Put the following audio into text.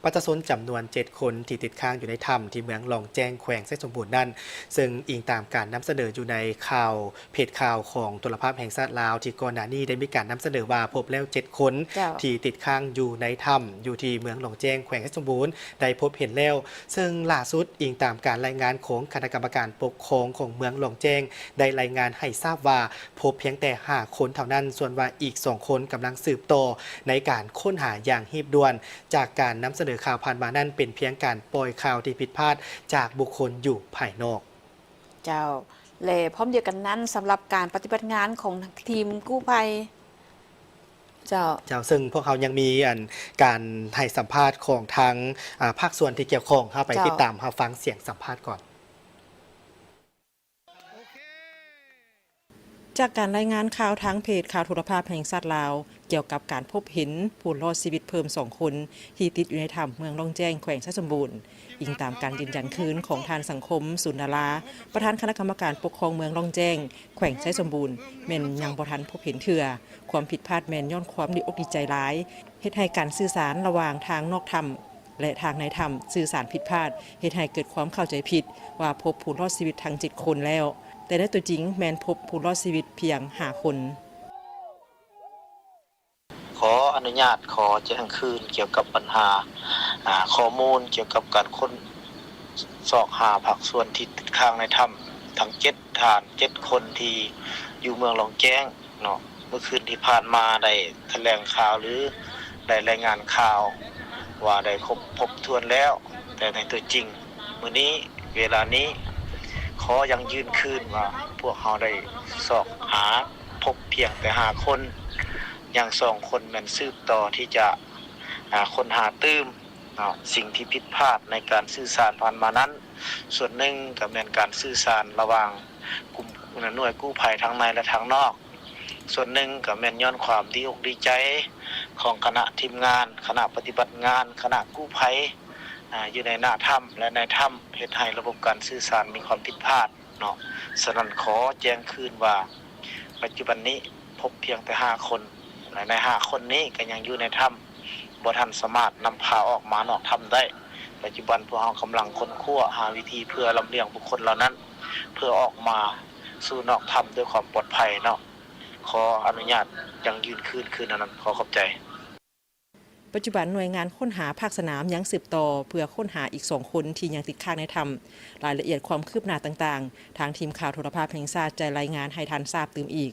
ປະຊາຊົນຈຳນວນເຈັດຄົນທີ່ຕິດຄ້າງຢູ່ໃນຖ້ຳທີ່ເມືອງລ່ອງແຈ້ງ ແຂວງໄຊສົມບູນນັ້ນ, ເຊິ່ງອີງຕາມການນຳສະເໜີຢູ່ໃນຂ່າວ ເພຈຂ່າວຂອງໂທລະພາບແຫ່ງຊາດລາວ ທີ່ກ່ອນໜ້ານີ້ໄດ້ມີການນຳສະເໜີວ່າພົບແລ້ວເຈັດຄົນ ເຈົ້າ ທີ່ຕິດຄ້າງຢູ່ໃນຖ້ຳ ຢູ່ທີ່ເມືອງລ່ອງແຈ້ງ ແຂວງໄຊສົມບູນ ໄດ້ພົບເຫັນແລ້ວ. ເຊິ່ງລ່າສຸດ, ອີງຕາມການລາຍງານຂອງຄະນະກຳມະການປົກຄອງຂອງເມືອງລ່ອງແຈ້ງ ໄດ້ລາຍງານໃຫ້ຊາບວ່າ ພົບພຽງແຕ່ຫ້າຄົນເທົ່ານັ້ນ, ສ່ວນວ່າອີກສອງຄົນກຳລັງສືບຕໍ່ໃນການຄົ້ນຫາຢ່າງຮີບດ່ວນ. ຈາກການນຳສະເໜີຂ່າວຜ່ານມານັ້ນ ເປັນພຽງການປ່ອຍຂ່າວທີ່ຜິດພາດຈາກບຸກຄົນຢູ່ພາຍນອກ. ເຈົ້າ ແລະ ພ້ອມດຽວກັນນັ້ນ, ສຳລັບການປະຕິບັດງານຂອງທີມກູ້ໄພ ເຈົ້າ ເຈົ້າ ເຊິ່ງພວກເຮົາຍັງມີອັນ ການໃຫ້ສຳພາດຂອງທາງ ອາ ພາກສ່ວນທີ່ກ່ຽວຂ້ອງ, ເຮົາໄປ ເຈົ້າ ຕິດຕາມຮັບຟັງສຽງສຳພາດກ່ອນ. ຈາກການລາຍງານຂ່າວທາງເພຈຂ່າວໂທລະພາບແຫ່ງຊາດລາວ ກ່ຽວກັບການພົບເຫັນຜູ້ລອດຊີວິດເພີ່ມສອງຄົນ ທີ່ຕິດຢູ່ໃນຖ້ຳເມືອງລ່ອງແຈ້ງ ແຂວງໄຊສົມບູນ, ອີງຕາມການຢືນຢັນຄືນຂອງທ່ານ ສັງຄົມ ສູນດາລາ, ປະທານຄະນະກຳມະການປົກຄອງເມືອງລ່ອງແຈ້ງ ແຂວງໄຊສົມບູນ, ແມ່ນຍັງບໍ່ທັນພົບເຫັນເທື່ອ. ຄວາມຜິດພາດແມ່ນຍ້ອນຄວາມດີອົກດີໃຈຫຼາຍ, ເຮັດໃຫ້ການສື່ສານລະຫວ່າງທາງນອກຖ້ຳ ແລະ ທາງໃນຖ້ຳສື່ສານຜິດພາດ, ເຮັດໃຫ້ເກີດຄວາມເຂົ້າໃຈຜິດວ່າພົບຜູ້ລອດຊີວິດທັງເຈັດຄົນແລ້ວ, ແຕ່ໃນຕົວຈິງແມ່ນພົບຜູ້ລອດຊີວິດພຽງຫ້າຄົນ. ຂໍອະນຸຍາດຂໍແຈ້ງຄືນກ່ຽວກັບບັນຫາ ອາ ຂໍ້ມູນກ່ຽວກັບການຄົ້ນຊອກຫາພາກສ່ວນທີ່ຕິດຄ້າງໃນຖ້ຳທັງເຈັດທ່ານ, ເຈັດຄົນທີ່ຢູ່ເມືອງລ່ອງແຈ້ງເນາະ. ມື້ຄືນທີ່ຜ່ານມາໄດ້ຖະແຫຼງຂ່າວ ຫຼື ໄດ້ລາຍງານຂ່າວວ່າໄດ້ຄົບ ພົບຖ້ວນແລ້ວ, ແຕ່ໃນຕົວຈິງ ມື້ນີ້ ເວລານີ້ ຂໍຢັ້ງຢືນຄືນວ່າ ພວກເຮົາໄດ້ຊອກຫາພົບພຽງແຕ່ຫ້າຄົນ, ຍັງສອງຄົນແມ່ນສືບຕໍ່ທີ່ຈະ ອາ ຄົ້ນຫາຕື່ມເນາະ. ສິ່ງທີ່ຜິດພາດໃນການສື່ສານຜ່ານມານັ້ນ, ສ່ວນໜຶ່ງກໍແມ່ນການສື່ສານລະຫວ່າງກຸ່ມ ໜ່ວຍກູ້ໄພທາງໃນ ແລະ ທາງນອກ, ສ່ວນໜຶ່ງກໍແມ່ນຍ້ອນຄວາມດີອົກດີໃຈຂອງຄະນະທີມງານ, ຄະນະປະຕິບັດງານ, ຄະນະກູ້ໄພ ອາ ຢູ່ໃນໜ້າຖ້ຳ ແລະ ໃນຖ້ຳ ເຮັດໃຫ້ລະບົບການສື່ສານມີຄວາມຜິດພາດເນາະ. ສະນັ້ນ ຂໍແຈ້ງຄືນວ່າ ປັດຈຸບັນນີ້ພົບພຽງແຕ່ຫ້າຄົນ ແລະ ໃນຫ້າຄົນນີ້ກໍຍັງຢູ່ໃນຖ້ຳ, ບໍ່ທັນສາມາດນຳພາອອກມານອກຖ້ຳໄດ້. ປັດຈຸບັນພວກເຮົາກຳລັງຄົ້ນຄວ້າຫາວິທີເພື່ອລຳລຽງບຸກຄົນເຫຼົ່ານັ້ນ ເພື່ອອອກມາສູ່ນອກຖ້ຳດ້ວຍຄວາມປອດໄພເນາະ. ຂໍອະນຸຍາດຢັ້ງຢືນຄືນຄືນອັນນັ້ນ. ຂໍຂອບໃຈ. ປັດຈຸບັນໜ່ວຍງານຄົ້ນຫາພາກສະໜາມຍັງສືບຕໍ່ເພື່ອຄົ້ນຫາອີກສອງຄົນທີ່ຍັງຕິດຄ້າງໃນຖ້ຳ. ລາຍລະອຽດຄວາມຄືບໜ້າຕ່າງໆ ທາງທີມຂ່າວໂທລະພາບແຫ່ງຊາດຈະລາຍງານໃຫ້ທ່ານຊາບຕື່ມອີກ.